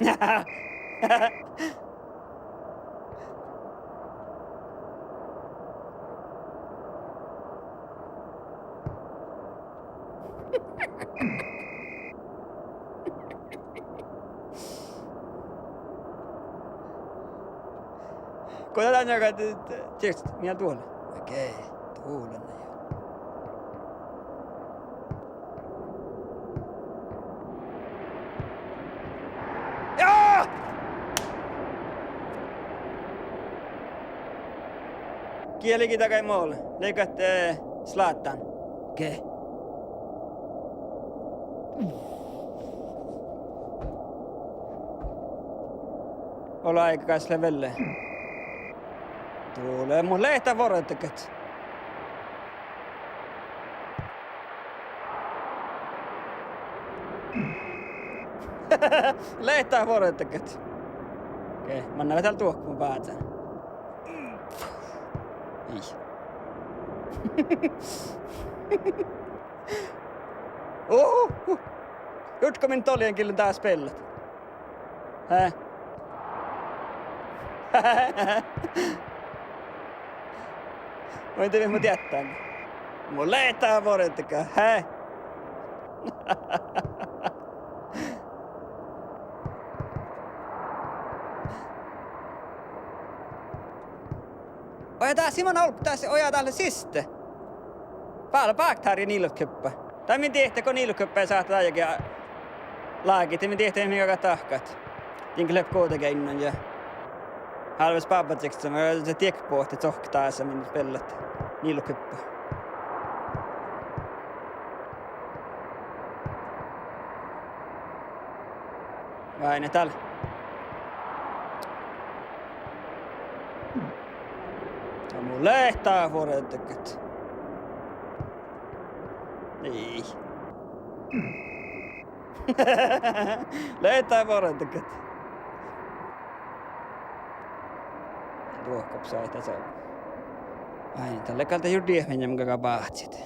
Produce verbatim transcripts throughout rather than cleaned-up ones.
Go dat dan ja, tiiäs, mii duolle. Okei, duolle ja. Ja! Gal lei dagai mål. Lei gal, eh, Zlatan. Ge. Ole áiga gal lea vel. Duole, mun lean dat vuordážat. Lean dat vuordážat. Okei, manná dál duohkama bázán. Ii. Oho! Jurddašan min dolljen gillen dát spellat. Hää? Mun in dieđe, mun dieđán. Mun lean dat vuordážat, hää? Ojá, dás ii maid olbmot, dás, ojá, dát lea siste. Váldá báktári nillutkuvppa. Dat min diehtá go nillutkuvppa sáhttá dájagi lágit, dat min diehtá, mii galgat dahkat. Din gal lea goda geainnus ja hálvet spábbačiksama, ja diekko bohte cohkket dása min spellat nillutkuvppa. Váinna dál. Ja mun lean dat vuordážat. Ii. Lean dat vuordážat. Duohkabehtet sa. Ai, dalle gal dat jurddašan mii galgá báhcit.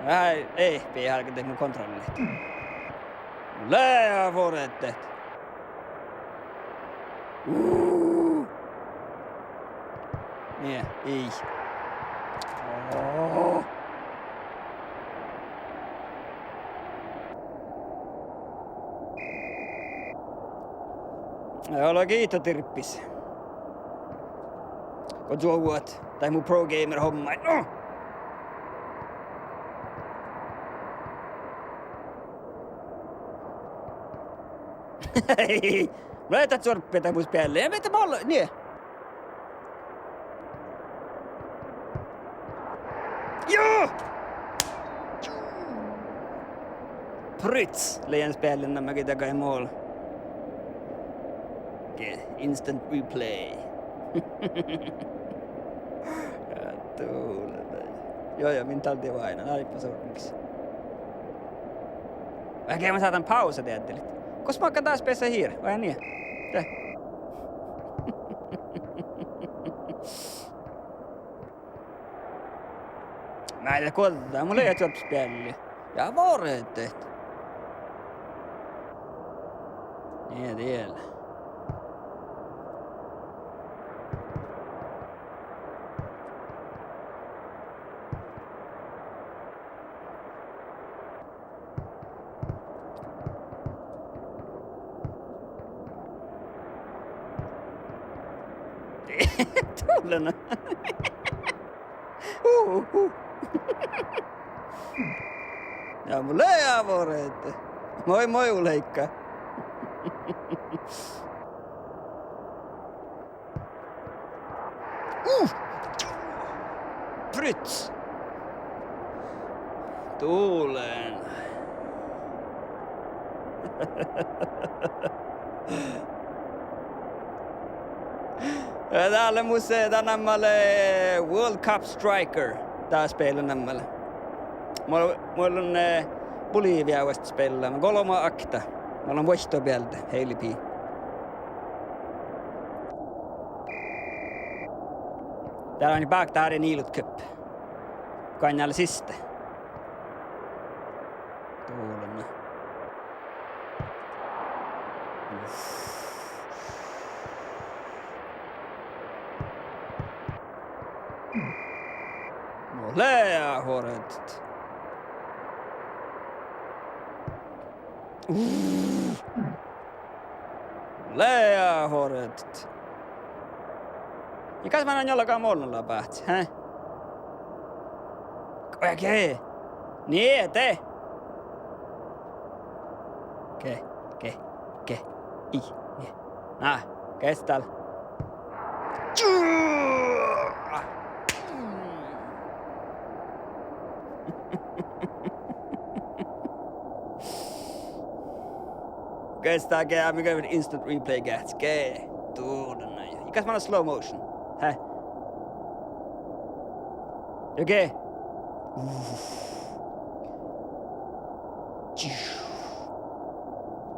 Ai, eh, pehár go de mun kontrollet. Lean vuordážat. Uu. Nie, ii. Oh. Ja olgii ii dirpis. Go čuovvut, dat mu pro gamer homma. No! Mun lean dat čuorppi dat mu spealli. Ja mii dat mol-, nie. Joo! Pryts, lei dan spealli namma gii dagai mål. Ge-, instant replay. Ja, duole. Joo, ja min dál dieđán váinan, áibbas orrunges. Vai ge mun sáhtán pausa dieđe. Gos mun galggan dás bessat hit? Vai nie? De. Mii de guođđa, mun lean čuorppi spealli. Ja vuordážat. Nie diela. Duolen. Uh, uh. Ja mun lean vuordážat. Moi, moi, Ulrikka. Uh! Pryts! Duolen. Ja dát lea mus, eh, dát namma lea World Cup Striker. Dát spela namma lea. Mun, mun lean, eh, Bolivia vuosttaš spelláma. Golbma akta. Mun lean vuoittobealde, heilipii. Dát lea báktári nilutkuppá. Go lea siste. Dulnna. No lea hortet. Lea hortet. Ja kas mannan olgá molnala báhcet, he? Okei. Nie, de. Ge, ge, ge, i, ge. Na, gestal. Gestal ge, ám ge instant replay geahččat ge. Dulnna. Ja kas mannan slow motion? He? Ja ge.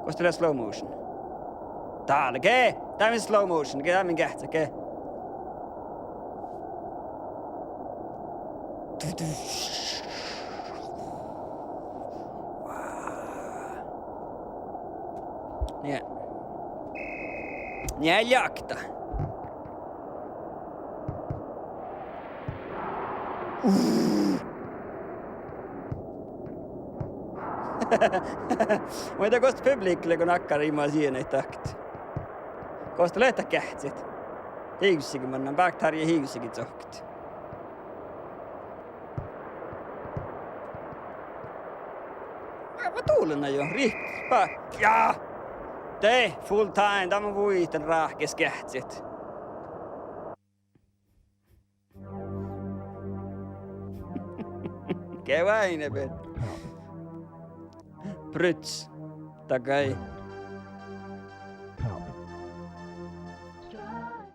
Gos dat lea slow motion? Dál ge, dat min slow motion, ge, dat min geahččat ge. Nie. Nie ljakta. Muhto gos publiikkut lea go nakkár imaš sienaid dahkat? Gos dat lea dat geahččat? Hivssege mannan, báktára ja hivssege cokte. Ná, dulnna jo, rihkket ba-, ja! De, full time, dat mun vuiten ráhkes geahččat. Ge váinebet. Pruts. Dagai.